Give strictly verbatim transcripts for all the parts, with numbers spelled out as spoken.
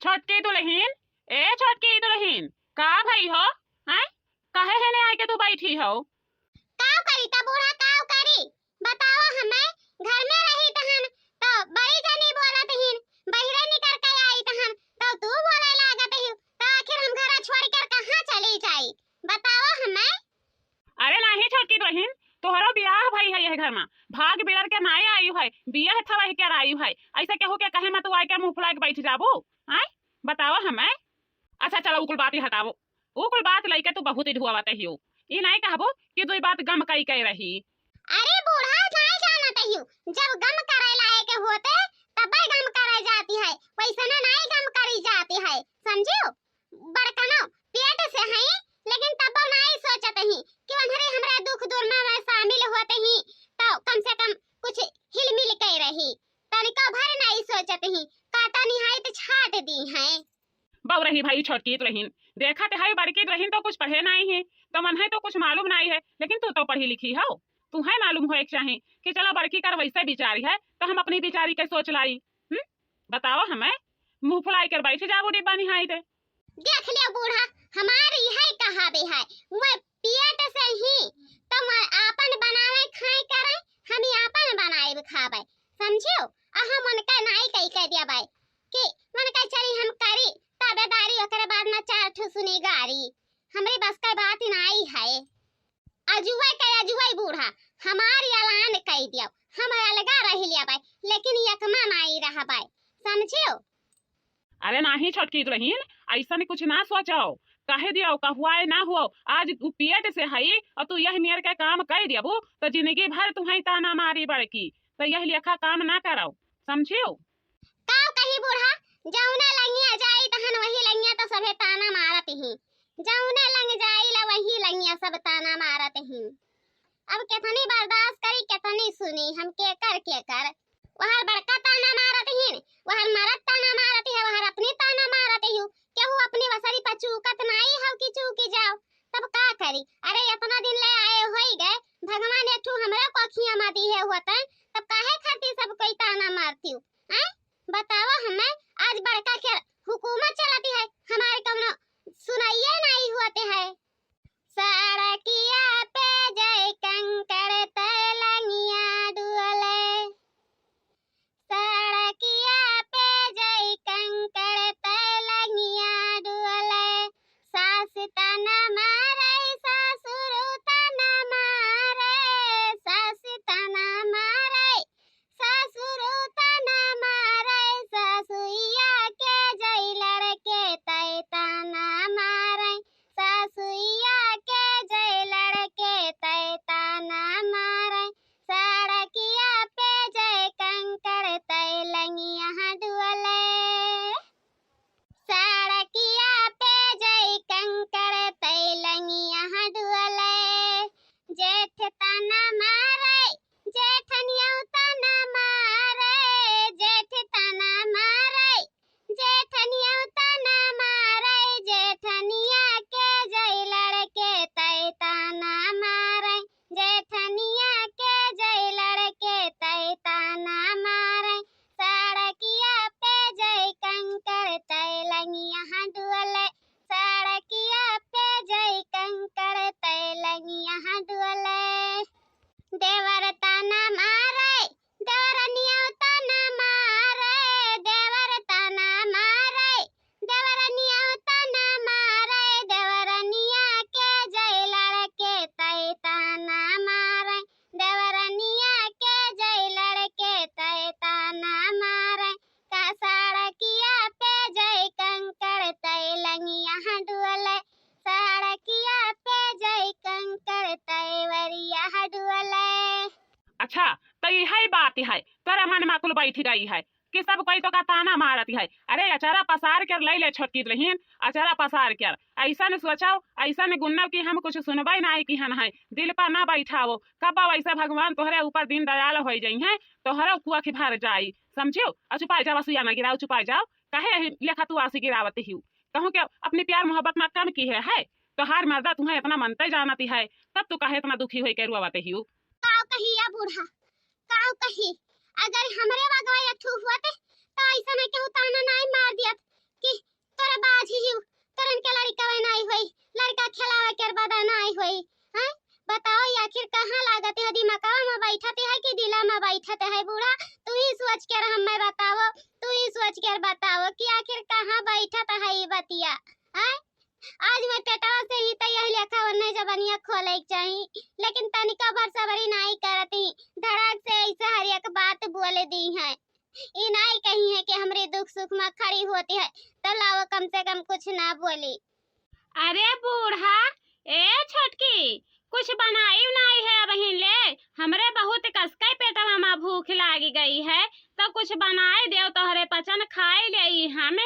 छोटकी दुलहिन, ए छोटकी दुलहिन, का भई हो? हैं? काहे हेने आइके तू बैठी हो? काव करी त बूढ़ा, काव करी? बतावा हमें, घर में रही तहन त बड़ी जनी बोलत हिन, बहिरे निकर के आई तहन त तू बोले लागत ही, त आखिर हम घर छोड़ कर कहाँ चली जाई? बतावा हमें। अरे नाही छोटकी दुलहिन, तोहरो बियाह भई है यह घर में, भाग बिलर के नाई आई है, बियाह थवह के आई है, ऐसे केहू के कहे में तू आइके मुँह फुलाइके बैठ जाबू? आय, बतावा हमें। अच्छा चलो, उ कुल बात ही हटावो, उ कुल बात लइके तू बहुत ही ढुआवत हियो। ई नाई कहबो कि दुई बात गम कई के रही। अरे बूढ़ा, नाई जानत हियो, जब गम करे लायक होते तबे गम करे जाती है, वैसने नाई गम करी जाती है, समझियो? बड़कनो पेट से हई, लेकिन तब्बो नाई सोचत ही कि वनहरे हमरा दुख दुर्मा में शामिल होत ही, तो कम से कम कुछ हिलमिल के रही। तनिको भर नाई सोचत ही, काटा निहाई त छाट दी हैं। बउरही भई छोटकी दुलहिन, देखत है बड़की दुलहिन तो कुछ पढ़े नाई है, तो मन है तो कुछ मालूम नाई है, लेकिन तू तो पढ़ी लिखी हो, तू है मालूम होए के चाही कि चलो बड़की कर वैसे बिचारी है, तो हम अपनी बिचारी के सोच लाई। हम्म, बताओ हमें, मुँह फुलाई कर बैठ जाबू डिब्बा निहाई दे। देख लियो बूढ़ा, हमार इहे कहावे है, मैं पेट से ही तो मैं आपन बनावे खाए करे, हम ही आपन बनाए खावे, समझियो? आ हम उनका नाई कही कह दिया भाई कि उनका चली हम करी ताबेदारी, ओकरे बाद में चार ठो सुनी गारी, हमरी बस का बात ही नाई है। अजुए के अजुए बूढ़ा, हमार ऐलान कई दियो, हम अलगा रह लेबै, लेकिन एकमा नाई रहबै, समझियो? अरे नाही छोटकी दुलहिन, ऐसन कुछ ना सोचो, कहे दियो, कहुआए ना हुओ, आज उ पेट से हई और तू यह मेर के काम कई दियबू, तो जिंदगी भर तुम्हें ताना मारी बड़की, तो यह लेखा काम ना करो, समझियो? का कही बूढ़ा, जौने लंगिया जाई तहन वही लंगिया तो सभे ताना मारत ही, जौने लंग जाई ला वही लंगिया सब ताना मारत ही। अब केतनी बर्दाश्त करी, केतनी सुनी हम केकर केकर। वहर बड़का ताना मारत ही, वहर मरद ताना मारत ही, वहर अपनी ताना मारत ही। केहू अपनी वसरी पर चूकत नाई हौ कि चूकी जाओ, तब का करी? अरे इतना दिन ले आए होई गए, भगवान एक ठू हमरा कोखिया मा दिहे होते, तब काहे खातिर सब कोई ताना मारती हूँ? हैं? बतावा हमें, आज बड़का के हुकूमत चलती है, हमारे कौनो सुनाइए नहीं होते है। सड़किया पे जय कंकड़ तैलंगिया डुअले, सड़किया पे जय कंकड़ तैलंगिया डुअले, सास ताना मारे, ससुर ताना मारे, सास ताना मारे, ससुर ताना मारे, ससुइया के जई लड़के तय ताना मारे, ससुइया के जई लड़के तय ताना मारे, सड़किया पे जय कंकड़ तय लंगिया डुअले। सड़किया पे जई कंकड़ तई लंगिया डुअले। जेठ ताना मारे, जेठनिया ताना मारे, जेठ ताना मारे, जेठनिया ताना मारे, जेठनिया के जई लड़के तई ताना मारे। जेठनिया के जई लड़के तय ताना मारे, सड़किया पे जई कंकड़ तय लंगिया डुअले, सड़किया पे जई कंकड़ तय लंगिया डुअले। देवर ताना मारे, देवरनिया ताना मारे, देवर ताना मारे, देवरनिया ताना मारे, देवरनिया के जई लड़के तई ताना मारे, देवरनिया के जई लड़के तई ताना मारे। का सड़किया पे जई कंकड़ तई लंगिया डुअले, सड़किया पे जई कंकड़ तई वरिया डुअले। अच्छा, तो यही बात है, तोरे मन में कुल बैठ गई है कि सब कोई तो का ताना मारत है। अरे अचारा पसार कर ले ले छोटकी दुलहिन, अचारा पसार कर। ऐसा न सोचो, ऐसा न गुन्नो कि हम कुछ सुनबे ना किहन है, दिल पर ना बैठाओ। कब वैसे भगवान तोहरे ऊपर दीन दयाल हो जाई हैं, तोहरो कुआ की भर जाई, समझियो? और चुपाई जाओ, असुया ना गिराओ, चुपाई जाओ। काहे यही लेखा तू आंसू गिरावत हियो? कहूँ के अपनी प्यार मोहब्बत में कम की है, है? तोहार मर्दा तुम्हें इतना मनते जानती है, तब तू काहे इतना दुखी होई के रोवत हियो? काव कही या बूढ़ा, काव कही, अगर हमरे बगवा एक ठू हुअत, तो ऐसा नहीं केहू ताना नाई मार दियत कि अब कि आखिर कहाँ बैठत है ई बतिया, हैं? आज मैं पेटवा से ही तो यही लेखा ओन्हे जबनिया खोले के चाही, लेकिन तनिका भर सबरी नाई करती, धड़ाक से ऐसे हर एक बात बोले दी है। ई नाई कही है कि हमरे दुख सुख में खड़ी होती है, तो लाओ कम से कम कुछ ना बोली। अरे बूढ़ा, ए छोटकी, कुछ बनाई नाई है अबहिन ले? हमरे बहुत कसके पेटवा में भूख लागी गई है, तो कुछ बनाई देव, तोहरे पचन खाई लेई हम।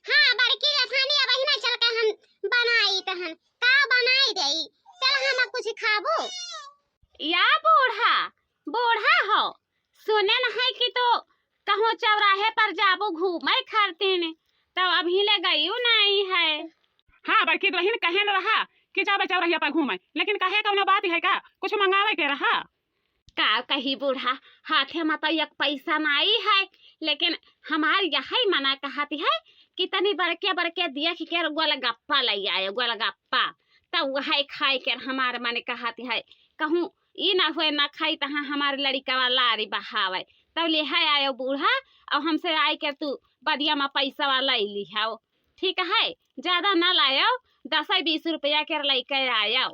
हाँ बड़की जेठानी, अबहिन चल के हम बनाई तहन। का बनाई देई? चल हम कुछ खाबो। या बूढ़ा, बूढ़ा हो, सुने न है कि तो कहूँ चौराहे पर जाबो घूमे खातिर, तो अबहिन ले गई नाई है। हाँ बड़की दुल्हन, कहे न रहा कि जाबे चौराहे पर घूमे, लेकिन कहे कौनो बात है का? कुछ मंगावे के रहा? का कही बूढ़ा, हाथे में तो एक पैसा नाई है, लेकिन हमार यही मना कहती है कि तनी बड़के बड़के देख के गोलगप्पा ले आए, गोलगप्पा, तब वही खाए के हमार मन कहती है। कहूँ ई ना होए ना खाई, तहाँ हमार लड़िकवा लारी बहावे, तब ले है आयो बूढ़ा, और हमसे आए के तू बदिया में पैसा ले लिहाओ, ठीक है? ज्यादा ना लायो, दस बीस रुपया के लेके आयो।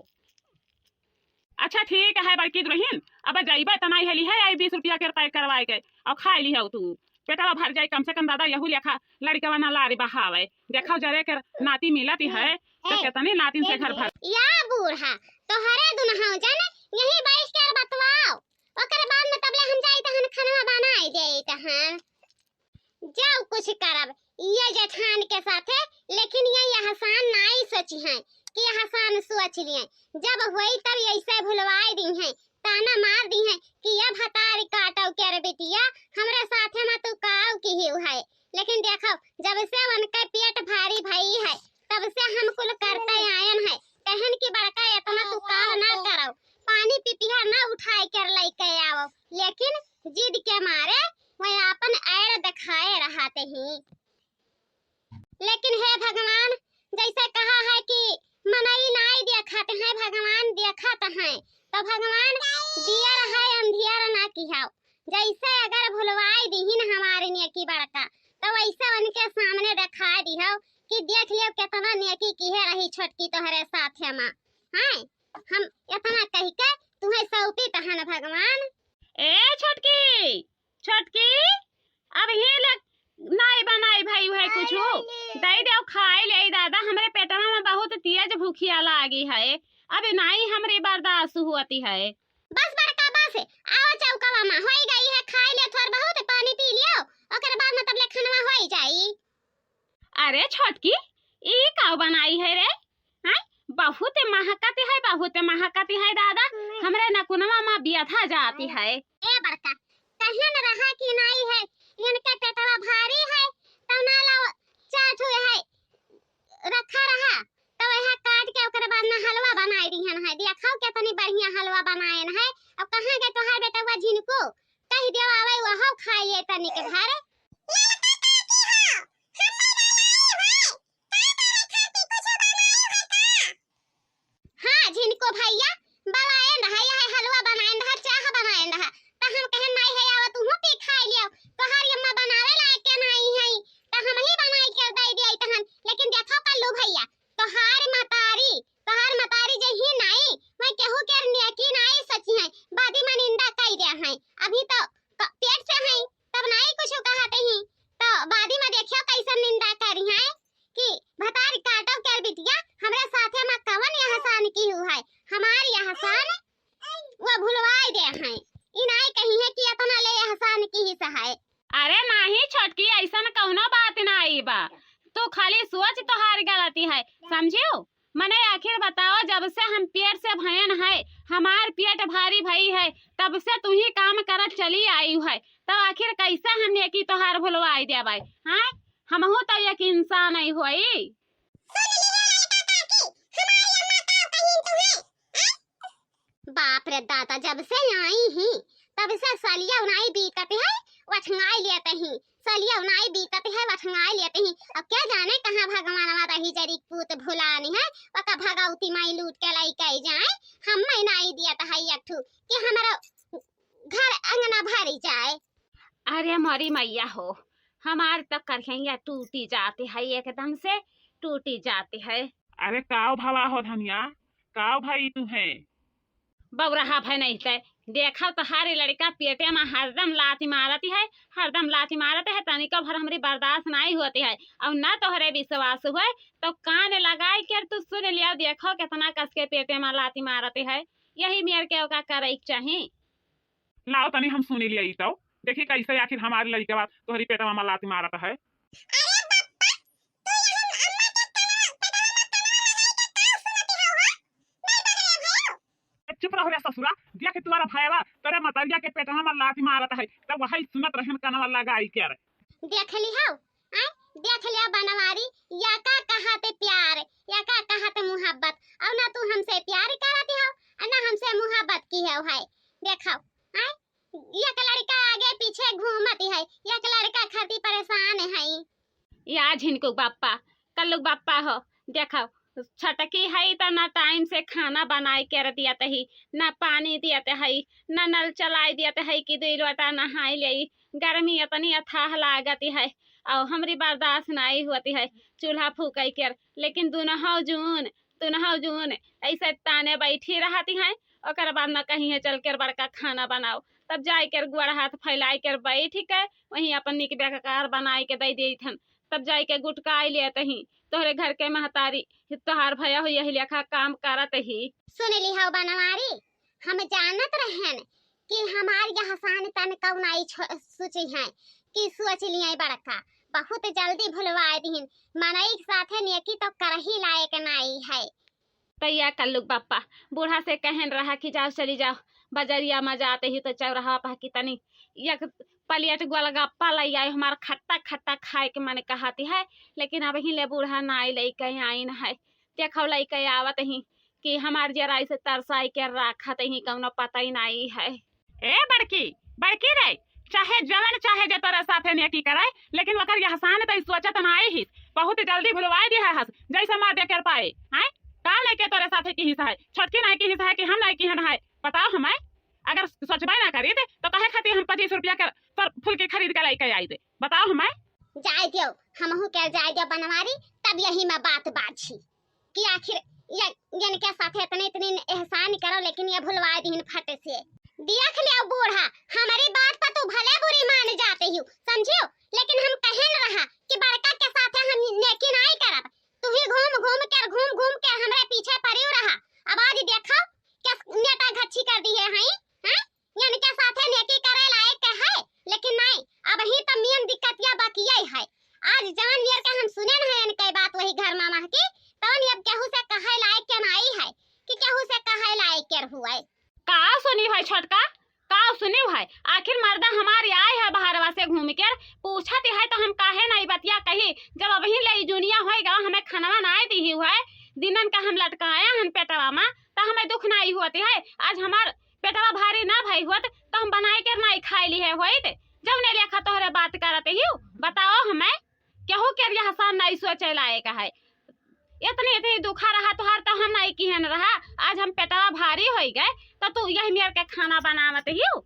अच्छा ठीक है बड़की दुल्हन, अब जइबे त नाई है, लिहे आई बीस रुपया के पैक करवाए के, और खाई लिहो तू, पेटवा भर जाई कम से कम दादा, यहू लेखा लड़िकवा ना लारी बहावे। देखो जरे के नाती मिलती है, तो ए, केतनी नातिन से ए, घर भर। या बूढ़ा, तोहरे दुनहौ जन यही बैठ के बतवाओ, ओकर बाद में तबले हम जाई तहन खाना बनाई देई तहन। जाओ कुछ करब ये जेठान के साथे, लेकिन ये एहसान नाई सोची हैं कि एहसान सोच लिए। जब होई तब ऐसे भुलवाई दी हैं, ताना मार दी हैं कि ये भतारी काटो के रे बिटिया, हमरे साथे में तू काव की ही है। लेकिन देखो, जब से उनके पेट भारी भई है, तब से हम कुल करते आयन है। कहन कि बड़का इतना तू काव ना करो, पानी पिपिहर ना उठाए के लेके आओ, लेकिन जिद के मारे वह आपन ऐड़ दिखाए रहते ही। लेकिन हे भगवान, जैसे कहा है कि मनई नाई देखत हैं, भगवान देखत हैं, तो भगवान दियर है, अंधियर ना किहाओ। जैसे अगर भुलवाई दीहिन हमारे नेकी बड़का, तो वैसे उनके सामने दिखा दिहो कि देख लियो कितना नेकी किहे रही छोटकी तोहरे साथे मा। हैं, हम इतना कह के तुम्हें सौंपी तहन भगवान। ए छोटकी, छोटकी, अब ही ले नाई बनाई भाई है कुछ, दे दे खाए ले दादा, हमरे पेटवा में बहुत तेज भूखिया लागी है, अब नाई हमरे बर्दाश्त होती है। बस बड़का बस, आओ चौकवा में होई गई है, खाए ले थोर बहुत पानी पी लियो, ओकर बाद में तब ले खनवा होई जाई। अरे छोटकी, ई का बनाई है रे? हैं? बहुत महकत है, बहुत महकत है दादा, हमरे नकुनवा में बियथा जाती है। ए बड़का, कहे न रहा कि नाई है, इनके पेटवा भारी है, तब ना लाओ, चाट हुए है, रखा रहा, तो वह काट के ओकरे बाद में हलवा बनाई दिहन है। देखो कितनी बढ़िया हलवा बनायन है। अब कहाँ गए तोहार बेटवा झिनको? कह दियो आवे, वह खाई ले तनी के घर। ललका काकी हो, हम ना लाई है, का करे खातिर कुछ बनाई है का? हाँ, झिनको भैया, बनायन रहा, यह हलवा बनायन रहा, चाह बनायन रहा, त हम कहे नाई है, आवा तूहू पी खाई लियो, तोहार अम्मा बनावे लायक के नाई है, त हम ही बनाई के दे दिया तहन। लेकिन देखो कल्लू भैया, तोहार मतारी, तोहार मतारी जे ही नाई, वह केहू के नेकी नाई सची है, बादी में निंदा कई दे है। अभी तो क-, पेट से है, तब नाई कुछ कहते ही, तो बादी में देखियो कैसन निंदा करी है। कि भतारी काटो के बिटिया, हमरे साथे में कवन एहसान किहू है, हमार एहसान वो भुलवाई दे हैं। ई नाई कही है कि इतना ले एहसान किहिस है। अरे नाही छोटकी, ऐसन कौनो बात नाई बा, तू खाली सोच तोहार गलती है, समझियो? मने आखिर बताओ, जब से हम पेट से भयन है, हमार पेट भारी भई है, तब से तू ही काम करत चली आई है, तब आखिर कैसे हम नेकी तोहार भुलवाई देबै? हाँ, हमहू तो एक इंसान ही होई। सुन लियो लड़का काकी, हमारी अम्मा का कहीं तुम्हें, हैं? बाप रे दादा, जब से आई ही तब से सलिया उनाई बीतत है, वठंगाई लेत ही, सलिया उनाई बीतत है, वठंगाई लेत ही। अब क्या जाने कहाँ भगवानवा रही जरी पूत भुलानी है, वका भगवती माई लूट के लाई कई जाए, हम मैं नाई दियत है एक ठू कि हमारा घर अंगना भरी जाए। अरे मोरी मैया हो, हमार तो करहिया टूटी जाती है, एकदम से टूटी जाती है। अरे काव भवा हो धनिया, काव भई तुहैं? बौरहा भय नहीं तै, देखव तोहारी लड़िका पेटे मा हरदम लाती मारती है, हरदम लाती मारती है, तनिको भर हमरी बर्दाश्त नाई होती है। अउर ना तोहरे विश्वास हुए तो कान लगाई के तू सुन लिया, देखव केतना कस के पेटे मा लाती मारती है। यही मेर के ओका करइ के चाही। लाव तनी हम सुनी लिया ई तो, देखी कैसे आखिर हमार लड़िकवा तोहरी पेटवा मा लाती मारत है। अरे बप्पा, तू यहाँ अम्मा के कनवा, पेटवा मा कनवा लगाई के का सुनती हो, हो? नहीं बगले भयो। ए, चुप रहो रे ससुरा, दिया के तुम्हारा भयवा तोरे मतरिया के पेटवा मा लाती मारत है, तब वही सुनत रहन कनवा लगाई के रे। देख ली हो, आय, देख लिया बनवारी, या का कहा ते प्यार, या का कहा ते मोहब्बत, अउर ना तू हमसे प्यार करती हो, अउर ना हमसे मोहब्बत की हो है। देखो, आय, एक लड़िका आगे पीछे घूमती है, एक लड़िका खाती परेशान है। या झिनकू बप्पा, कल्लू बप्पा हो, देखो, छटकी है त ना टाइम से खाना बनाई के दियत ही, ना पानी दियत है, ना नल चलाई दियत है कि दुई लोटा नहाई लेई। गर्मी इतनी अथाह लागत है, अउर हमरी बर्दाश्त नाई होती है चूल्हा फूकई के। लेकिन दुनहौ जून, दुनहौ जून ऐसे ताने बैठी रहती हैं, ओकर बाद न कहीं है चल के बड़का खाना बनाओ, तब जाए के गोड़ हाथ फैलाए के बैठ के वहीं अपन निक बेकार बनाए के दे देत हन, तब जाए के गुटकाई लेत ही। तोहरे घर के महतारी तोहार भया हो यही लेखा काम करत ही। सुन ली हो बनवारी, हम जानत रहन कि हमार एहसान तन कउनाई छो-, सोची हैं कि सोच लिया बड़का, बहुत जल्दी भुलवाए दिहिन। मनई के साथे नेकी तो करही लायक नाई है। तैया कल्लू बप्पा बूढ़ा से कहन रहा कि जाओ चली जाओ, बजरिया मा जाते ही तो चौराहा पा कि तनी एक प्लेट गोलगप्पा लई आए, हमार खट्टा खट्टा खाए के मन कहती है, लेकिन अबहीं ले बूढ़ा नाई लई के आइन है। देखो लई के आवत ही कि हमार जरा इसे तरसाई के राखत ही कउनो पता ही नाई है। ए बड़की, बड़की रे, चाहे जवन चाहे जे तोरे साथे नेकी करे, लेकिन ओकर एहसान त सोचत नाई हिस। बहुत जल्दी भुलवाई दिहे हस, जैसे मर दे कर पाए। हैं? का नाई के तोरे साथे किहिस है? छोटकी नाई किहिस है कि हम नाई किहन है? बताओ हमें। अगर सोचबे ना करीत तो काहे खातिर हम पच्चीस रुपया के तोर फुलकी खरीद के लइके आइत? बताओ हमें। जाए दियो, हमहू के जाए दियो बनवारी, तब यही मा बात बाझी कि आखिर ये, इनके साथे इतने, इतने एहसान करो, लेकिन ये भुलवाए दिहिन फट से। देख लियो बूढ़ा, हमरी बात पर तू भले बुरी मान जाते हो, समझियो, लेकिन हम कहन रहा कि बड़का के साथे हम नेकी नाई करब। तू ही घूम घूम के, घूम घूम के हमरे पीछे पड़ियो रहा। अब आज देखो, क्या नेटा घच्छी कर दिहे हैं, हैं? इनके साथे नेकी करे लायक है, लेकिन नाई, अबहीं तो मेन दिक्कतिया बाकिये है। आज जवन मेर के हम सुने न है इनके बात वही घर मा महकी, तवन अब केहू से कहे लायक के नाई है कि केहू से कहे लायक के हुए। का सुनी है छोटका, का सुनी है? आखिर मर्दा हमार आए है बहरवा से घूम के, पूछत है तो हम काहे नाई बतिया कही, जब अबहीं ले ई जुनिया होई गवा, हमें खनवा नाई दिही है, दिनन का हम लटकाया हन पेटवा मा, त हमें दुख नाई होती है। आज हमार पेटवा भारी ना भई होत, त हम बनाई के नाई खाई ली है होइत। जौने लेखा तोहरे बात करत हियो, बताओ हमें, केहू के एहसान नाई सोचे लायक है। इतनी, इतनी दुखा रहा तोहार, त हम नाई किहन रहा। आज हम पेटवा भारी होई गए, त तू यही मेर के खाना बनावत हियो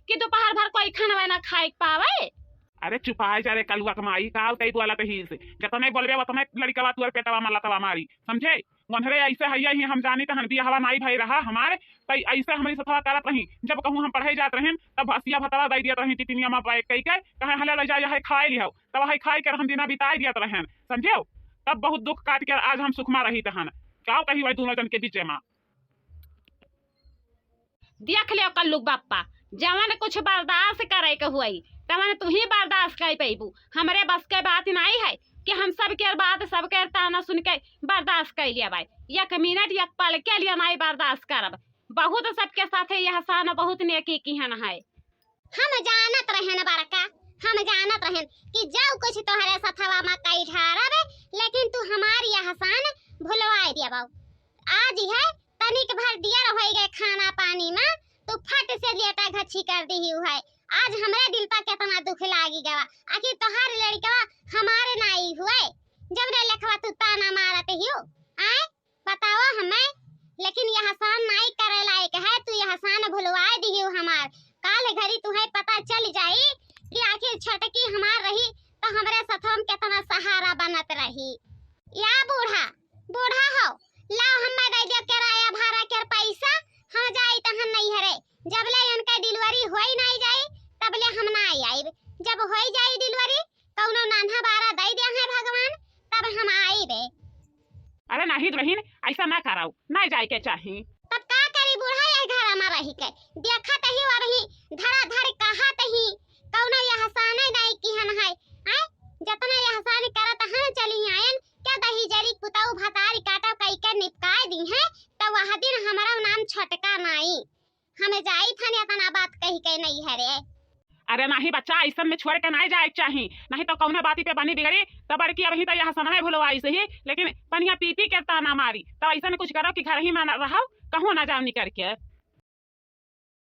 कि दोपहर भर कोई खानवा ना खाए के पावे। अरे चुपाए जा रे कलुआ के माई, का उतई बोलत हिस? जतने बोलबे, उतने लड़िकवा तुअर पेटवा मा लतवा मारी, समझे? वनहरे ऐसे हइया ही हम जानी तहन बियाहवा नाई भई रहा हमार, तई ऐसे हमरी सथवा करत रही। जब कहूँ हम पढ़े जात रहेन, तब हसिया भतवा दई दियत रही टिफिनिया मा पैक कई के, कहे, "हले ले जा, यहे खाए लिहौ।" तब वही खाए के हम दिना बिताए दियत रहेन, समझेव? तब बहुत दुख काट के आज हम सुखमा रही तहन। का कही वही दोनों जन के बीचे मा। देख लियो कल्लू बप्पा, जवन कुछ बर्दाश्त करे के हुई, तवन तू ही बर्दाश्त कर पैबू। हमरे बस के बात नाई है कि हम सबके बात, सबके ताना सुन के बर्दाश्त कर लिया भाई। एक मिनट, एक पल के लिए नाई बर्दाश्त करब। बहुत सबके साथे एहसान, बहुत नेकी किहन है। हम जानत रहेन बड़का, हम जानत रहेन कि जो कुछ तोहरे सथवा मा कई ढारब, लेकिन तू हमार एहसान भुलवाए देबो। आज है तनिक भर दियर होई गए खाना पानी मा, तू फट से लेटा घच्छी कर दिही है। आज हमरे दिल पर कितना दुख लागी गवा। आखिर तोहार लड़िकवा हमारे नाई हुए, जब रे लेखवा तू ताना मारत हियो। आए, बतावा हमें, लेकिन एहसान नाई करे लायक है, तू एहसान भुलवाए दिही हमार। काल घड़ी तुहे पता चल जाई कि आखिर छोटकी हमार रही जानत रही। या बूढ़ा, बूढ़ा हो, लाओ हम्मे दइ दियो किराया भाड़ा के पैसा, हम जाई तहन नैहरे। जब ले इनके delivery होई नाई जाई, तब ले हम नाई आइब। जब होई जाई delivery, कौनो नान्हा बारा दइ दिया है भगवान, तब हम आइबे। अरे नाहीं दुलहिन, अइसा ना कराउ, नाई जाए के चाही। तब का करी बूढ़ा यह घर में रही के? देखत ही अबही धड़ाधड़ कहत ही, कौनो एहसाने नाई किहन है। आय, जतना एहसान करत हन चली आयन, क्या दही जरी पुतऊ भतारी काटो कई के निपकाए दी हैं, तो वह दिन हमारा नाम छोटका नाई। हमें जाई थन एतना बात कही के नैहरे। अरे नाहीं बच्चा, अइसन में छोड़ के नाई जाए के चाही, नाहीं तो कौनो बाती पे बनी बिगड़ी। तो बड़की अबही तो एहसाने भुलवाई सही, लेकिन पनिया पी पी के ताना मारी। तो अइसन कुछ करो कि घर ही में न रहो, कहूँ ना जाओ निकर के।